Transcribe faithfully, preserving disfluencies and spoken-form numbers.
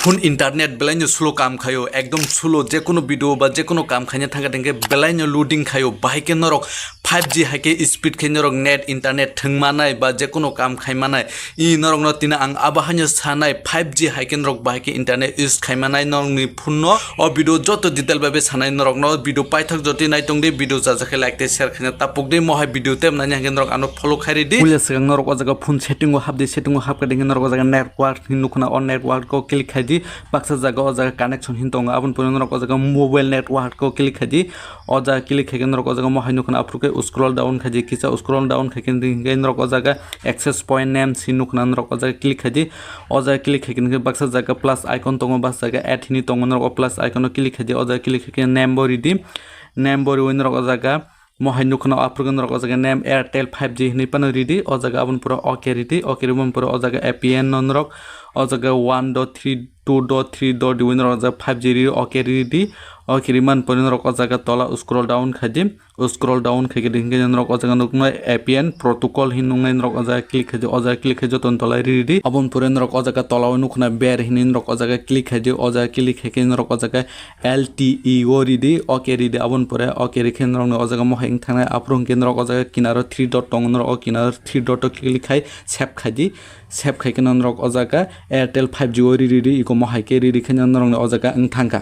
Phone internet belaino slow kam khaio, ekdom slow, jekono video ba jekono kam khaina thangkha thangkhe belaino loading khaio, bahai khe norok five G hai khe speed khe norok net internet thwngmanai ba jekono kam khaimanai. I norokno tini ang abo haino sanai, five G hai khe norok bahai khe internet use khaimanai norokni phone no. O video joto detail bai bai sanai norokno, video paithak jotoi naitongdi, video chajakhe like tei share khaina tapukdi, mohai video tei nani hwnkhe norok ano follow khairidi. Puila swkang norok o jaga phone setting o hapdi, setting o hapkha dingkhe norok o jaga network hinwi nukhuna, o network o click khaidi, baksa jaga o jaga connection hin tongo, aboni pore norok o jaga mobile network o click khaidi, o jaga click khaikhe norok o jaga mohai nukhuna, aphuru khe scroll down khaidi, kisa scroll down khaikhe hinkhe norok o jaga access point names hin nukhuna, norok o jaga click khaidi, o jaga click khaikhe hinkhe baksa jaga plus icon tongo, baksa jaga add hinwi tongo, norok o plus icon o click khaidi, o jaga click khaikhe name bo ridi, name bo riwi norok o jaga mohai nukhuna, aphuru khe norok o jaga name Airtel five G hinwi phano ridi, o jaga aboni pore OK ridi, OK riboni pore o jaga A P N no norok o jaga one dot three two dot three dot riwi norok o jaga five G ridi, OK ridi, OK rimani pore norok o jaga tola scroll down khaidi, scroll down khaikhe hinkhe norok o jaga nuknai A P N protocol hin nuknai, norok o jaga click khaidi, o jaga click khai jotoni tola ridi, aboni pore norok o jaga tola o nukhuna ber hinwi norok o jaga click khaidi, o jaga click khaikhe norok o jaga L T E o ridi, OK ridi, aboni pore OK rikhe norokni o jaga mohai wng thangnai, aphuru hwnkhe norok o jaga kinaro three dot tongo, norok o kinaro three dot o click khai save khaidi, save khaikhe norok o jaga Airtel five G o ridi, ridi, iko mohai khe ridi khe norokni o jaga wng thangkha.